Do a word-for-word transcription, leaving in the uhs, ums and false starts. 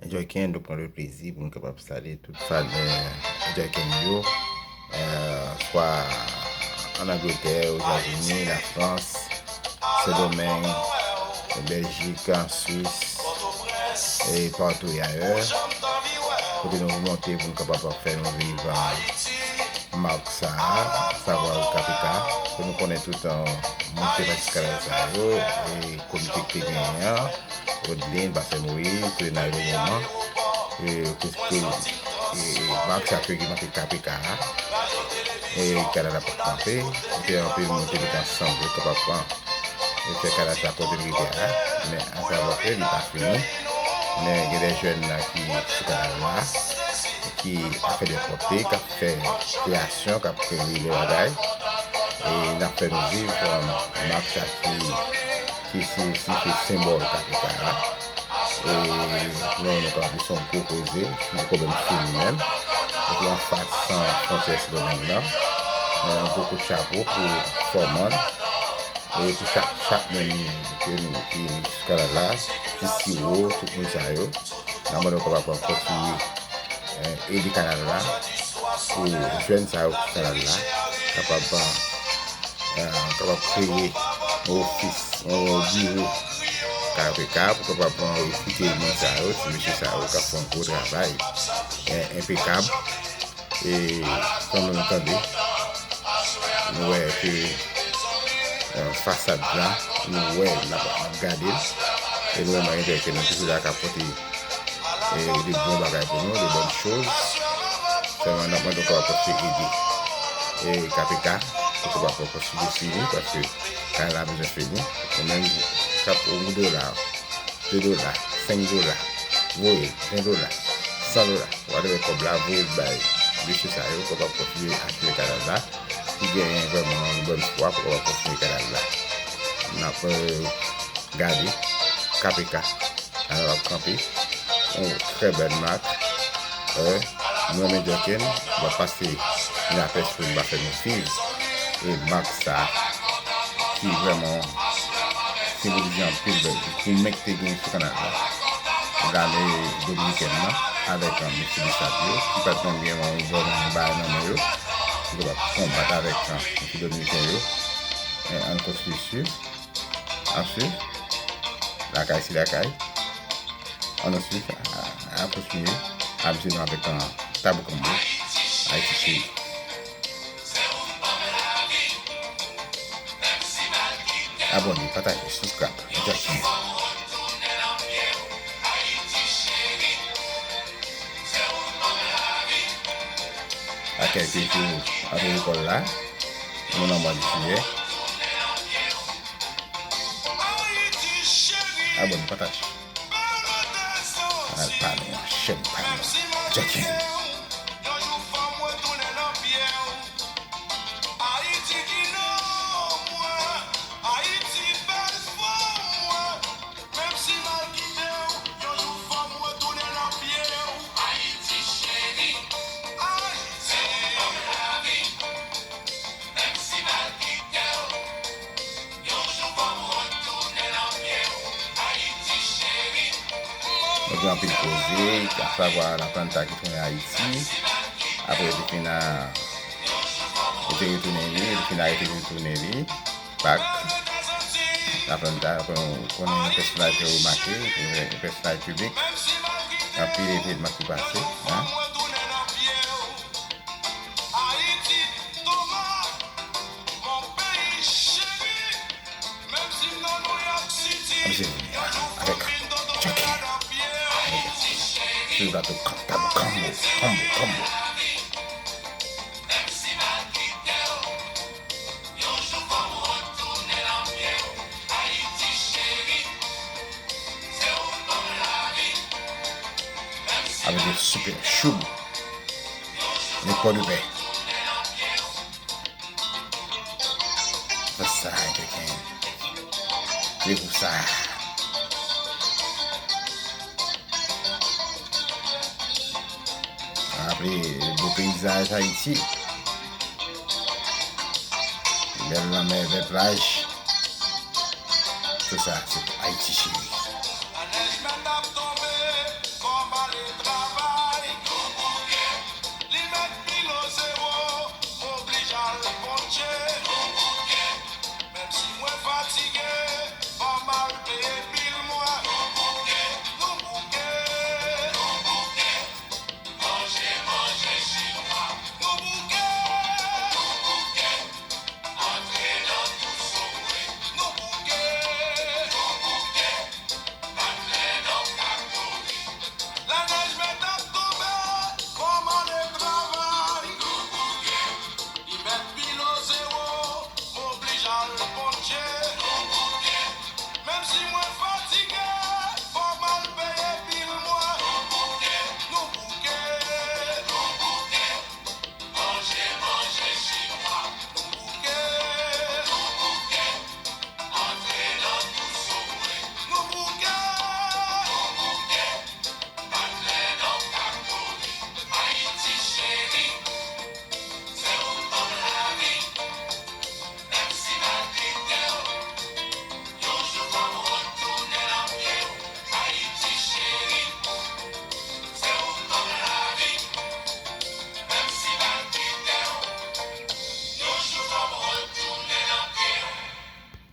Enjoy Ken, donk, mwen gen plezi pou m kapab salye tout fan, eh, Enjoy Ken yo, eh, swa ann Angletè, Ozetazini, Lafrans, Sendomeng, Bèljik, an Swis, e patou e ayè. Kote nou monte pou n kapab fè nou viv, eh, mak sa a, savwa K P K, ke nou konnen tout, eh, moun ki te pati eskalaj sa yo, e komite ki te genyen an, Odlin, Pastè Moyiz, Renayo Moman, e, ke, ke, e, mak sa ke ki make K P K a, e, Kanada p ap kanpe, e ke anpil moun te met ansanm pou yo kapab pran, e fè Kanada sa kote l rive a, men an sav ke li pa fini, men gen de jèn la ki sou Kanada la, ki ap fè de pwòpte, k ap fè kreyasyon, k ap kreye de bagay, e n ap fè nou viv, um, mak sa ki ki si, si se senbòl K P K a. E nou, nou kapab di se yon gwo koze, nou poko menm fini menm. Epi anfas, an, fwontyè Sendomeng nan, yon gwo kout chapo pou Fòman. E pou chak, chak moun ke nou, ki sou kanal la, ti siwo, tout moun sa yo. Nan mande yo kapab kontinye, eh, ede kanal la, pou jèn sa yo ki kanal la kapab, eh, kapab kreye yon ofis, yon biwo K P K pou kapab rekrite moun sa yo, ti mesye sa yo k ap fè yon gwo travay, eh, enpekab. E kòm nou tande, nou wè ke, eh, fasad la, nou wè l, n ap, n ap gade l. E nou wè mannyè ke nou toujou la k ap pote, eh, de bon bagay pou nou, de bòn choz. Sèlman n ap mande w kapab kontinye ede, eh, K P K, pou kapab kontinye fini, paske kanal la bezwen fini. Ou menm, chak yon dola, de dola, senk dola, voye l, ven dola, san dola, whatever kòb la, voye l bay mesye sa yo, pou kapab kontinye asire kanal la, pou genyen vrèman yon bòn fwa, pou kapab kontinye kanal la. N ap, eh, gade K P K, kanal la ap kanpe, yon trè bèl mak, eh, nou renmen Enjoy Ken, nou ap pase lapès pou nou pa fè nou viv, e mak sa, ki vrèman senbolize anpil bèl goumen ki te gen sou kanal la. Lame dominikèn nan avèk, eh, mesye Bisap yo, ki pa t menm gen yon zòn bay nan men yo, ki te konbat avèk, eh, mesye dominiken yo, eh, an konstwi swi. Answit, lakay se lakay. An answit, a, a kontinye. Abone nou avèk, eh, Tabou Kanbo, Ayiti cheri. Abone, pataje, subscribe. Enjoy Ken. Akèy toujou antre lekòl la. Nou nan mwa de jiyè. Abone, pataje. Kanal pa nou an, chèn pa nou an. Enjoy Ken. Nou gen anpil koze, asavwa Laplanta ki tounen Ayiti. Apre yo te fin a, yo te retounen li, yo te fin arete li, retounen li. Pak. Laplanta, konnen yon pèsonaj te remake, yon pèsonaj piblik. Anpil evenman ki pase, en. Avèk Chucky. Sou plato, Tabou Kanbo, Kanbo, Kanbo. Avèk le Super Show. Le Pòdepè. Sa, sa, Enjoy Ken. Se pou sa. Raple, bo peyizaj Ayiti. Bèl lanmè, bèl plaj. Tout sa, se pou Ayiti cheri.